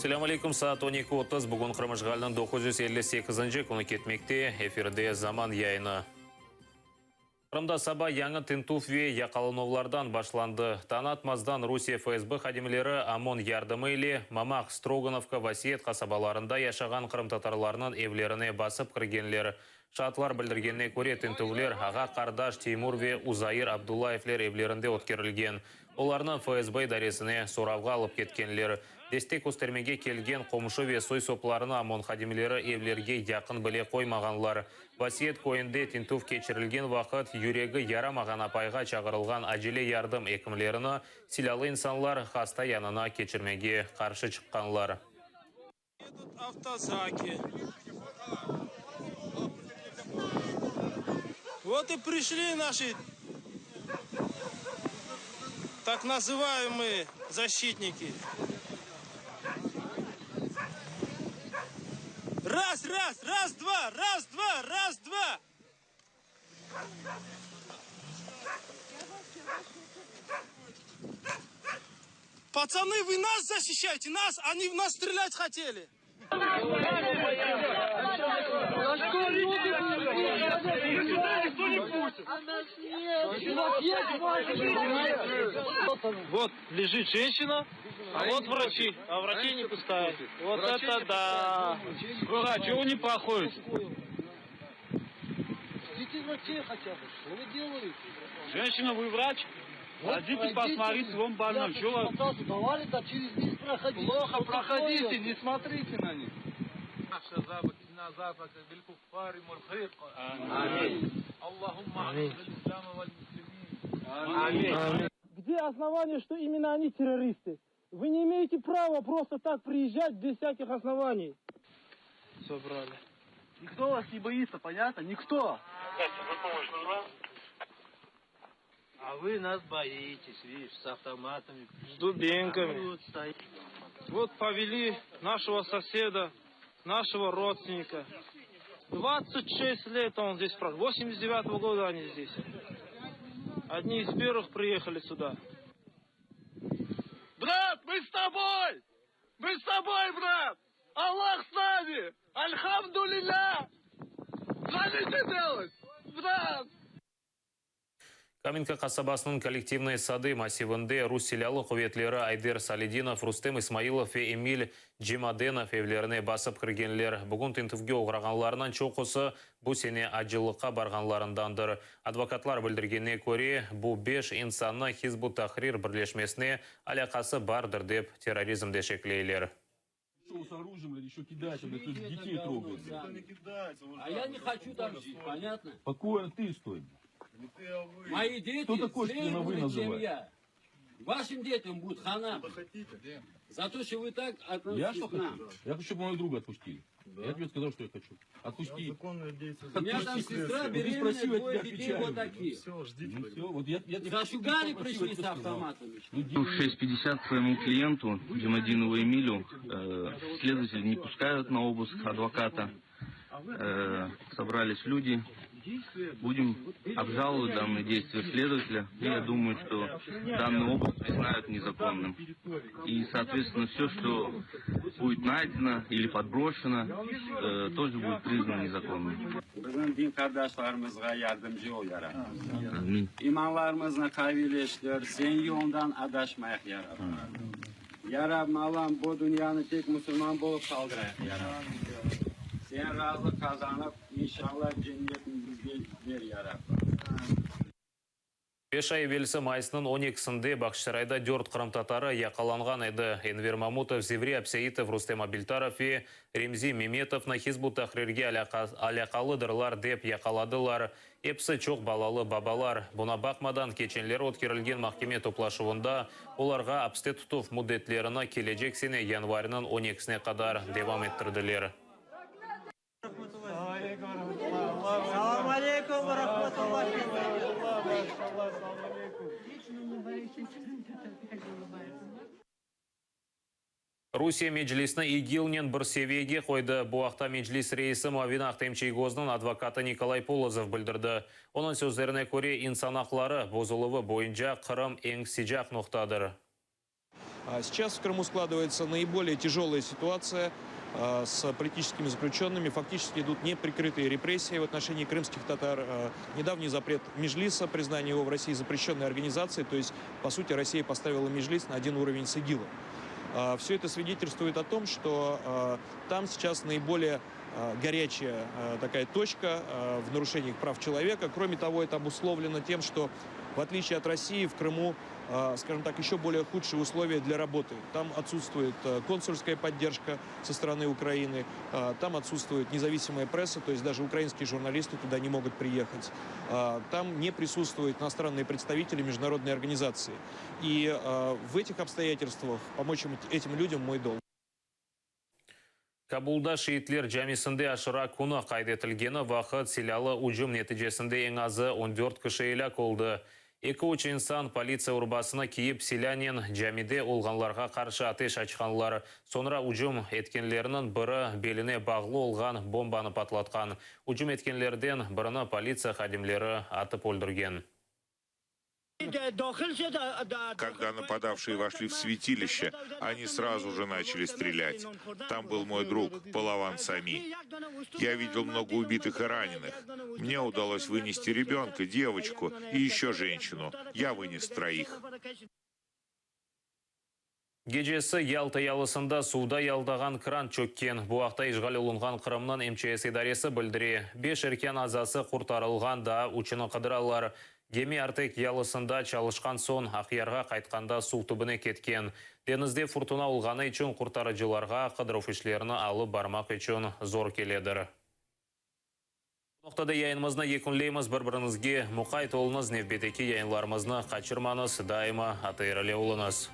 Selâm aleyküm, saat 12:30, bugün Qırım işğaliniñ 958-nci künü ketmekte, efirde Zaman yayını. Qırımda saba yañı tintüv ve yaqalanuvlardan başlandı. Tañ atmazdan Rusiye FSB hadimleri OMON yardımı ile Mamaq, Strogonovka, Vasiyet qasabalarında yaşağan qırımtatarlarnıñ evlerine basıp kirgenler. Şaatlar bildirgenine köre, tintüvler ağa-qardaş Teymur ve Uzair Abdullayevler evlerinde ötkerilgen. Olarnı FSB idaresine soravğa alıp ketkenler. Destek köstermege kelgen qomşu ve soy-soplarını OMON hadimleri evlerge yaqın bile qoymağanlar. Vasiyet köyünde tintüv keçirilgen vaqıt yüregi yaramağan apayğa çağırılğan acele yardım ekimlerini silâlı insanlar hasta yanına keçirmege qarşı çıqqanlar. Едут автозаки. Вот и пришли наши так называемые защитники. Раз, раз, раз, два, раз, два, раз, два. Пацаны, вы нас защищаете, нас, они в нас стрелять хотели. Вот лежит женщина, а вот врачи, а врачей не пускают. Вот это да. Ура, чего не проходите? Пустите врачей хотя бы, что вы делаете? Женщина, вы врач? Вот Пойдите пройдите. посмотрите, вон больной. Я Чего вас- смотался, давали, да через низ проходите. Плохо Что проходите, такое? не смотрите на них. Где основания, что именно они террористы? Вы не имеете права просто так приезжать без всяких оснований. Собрали. Никто вас не боится, понятно? Никто. А вы нас боитесь, видишь, с автоматами. С дубинками. Вот стоит. Вот повели нашего соседа, нашего родственника. 26 лет он здесь прожил. 89 -го года они здесь. Одни из первых приехали сюда. Брат, мы с тобой! Мы с тобой, брат! Аллах с нами! Альхамдулилля! Смотрите делать! Брат! Kamenka qasabasınıñ Kollektivnıye sadı massivinde rus silâlı quvetleri Ayder Saledinov, Rustem İsmailov ve Emil Cemadenov evlerine basıp kirgenler. Bugün tintüvge oğrağanlarnıñ çoqusı bu sene acılıqqa barğanlarındandır. Advokatlar bildirgenine köre, bu beş insannı Hizb ut-Tahrir birleşmesine alâqası bardır dep terrorizmde şekleyler. Шел с оружием, блядь, еще кидается, блядь, тут детей трогает. блядь. А я не хочу там жить, понятно? Спокойно ты стой. блядь. Мои дети Кто такой, что злее тебя на «вы» будут, чем называет? я. Вашим детям будет хана. За то, что вы так Я относитесь что к нам. хочу? Я хочу, чтобы моего друга отпустили. Я тебе сказал, что я хочу. Отпусти. У меня там сестра Ты беременная, спросил, я двое тебе детей отвечаю. вот такие. Ну все, вот я, я тебе Зашугали, спросил, я пришли тебе с сказал. автоматами. Ну, В 6.50 своему клиенту, Джамадинову Эмилю, э, следователи не пускают на обыск адвоката. Э, собрались люди. Будем обжаловать данные действия следователя. И я думаю, что данный обыск признают незаконным. И, соответственно, все, что будет найдено или подброшено, э, тоже будет признано незаконным. Bizim din qardaşlarımızğa yardımcı ol, ya Rabbim. Аминь. İmanlarımıznı qaviyleştir, sen yolundan adaşmayıq, ya Rabbim. Ya Rabbim, Allam, bu dünyanı tek musulman bolıp qaldırayıq, ya Rabbim. Sen razılıq qazanıp, inşallah, cennetni bizge ber, ya Rabbim. Beş ay evelsi mayısnıñ on ekisinde Bağçasarayda dört qırımtatarı yaqalanğan edi. Enver Mamutov, Zevri Abseitov, Rustem Abiltarov ve Remzi Memetovnı Hizb ut-Tahrirge alâqalıdırlar dep yaqaladılar. Episi çoq balalı babalar. Buna baqmadan, keçenleri ötkerilgen mahkeme toplaşuvında olarğa apiste tutuv müddetlerini kelecek sene yanvarniñ on ekisine qadar devam ettirdiler. Rusiye Meclisni İGİLnen bir seviyege qoydı. Bu aqta Meclis reisi muavini Ahtem Çiygoznıñ advokatı Nikolay Polozov bildirdi. Onıñ sözlerine köre, insan aqları bozuluvı boyunca Qırım eñ sıcaq noqtadır. Сейчас в Крыму складывается наиболее тяжелая ситуация с политическими заключенными. Фактически идут неприкрытые репрессии в отношении крымских татар. Недавний запрет Межлиса, признание его в России запрещенной организацией. То есть, по сути, Россия поставила Межлис на один уровень с ИГИЛом. Все это свидетельствует о том, что там сейчас наиболее горячая такая точка в нарушениях прав человека. Кроме того, это обусловлено тем, что в отличие от России, в Крыму, скажем так, еще более худшие условия для работы. Там отсутствует консульская поддержка со стороны Украины, там отсутствует независимая пресса, то есть даже украинские журналисты туда не могут приехать. Там не присутствуют иностранные представители международной организации. И в этих обстоятельствах помочь этим людям мой долг. Kabulda şiitler camisinde Aşura künü qayd etilgeni vaqıt silâlı ücüm neticesinde eñ azı 14 kişi elâk oldı. Eki-üç insan politsiya urbasını kiyip silânen camide olğanlarğa qarşı ateş açqanlar. Soñra ücüm etkenlerniñ biri beline bağlı olğan bombanı patlatqan. Ücüm etkenlerden birini politsiya hadimleri atıp öldürgen. Когда нападавшие вошли в святилище, они сразу же начали стрелять. Там был мой друг, Палаван Сами. Я видел много убитых и раненых. Мне удалось вынести ребенка, девочку и еще женщину. Я вынес троих. Gecesi Yalta yalısında suvda yaldağan kran çökken. Bu aqta işğal olunğan Qırımnıñ MÇS idaresi bildire. Beş erkân azası qurtarılğan, daa üçüni qıdıralar. Gemi Artek yalısında çalışqan soñ Aqyarğa qaytqanda suv tübüne ketken. Deñizde furtuna olğanı içün qurtarıcılarğa qıdıruv işlerini alıp barmaq içün zor keledir. Bu noqtada yayınımıznı yekünleymiz. Bir-biriñizge muqayt oluñız, nevbetteki yayınlarımıznı qaçırmañız, daima ATR ile oluñız.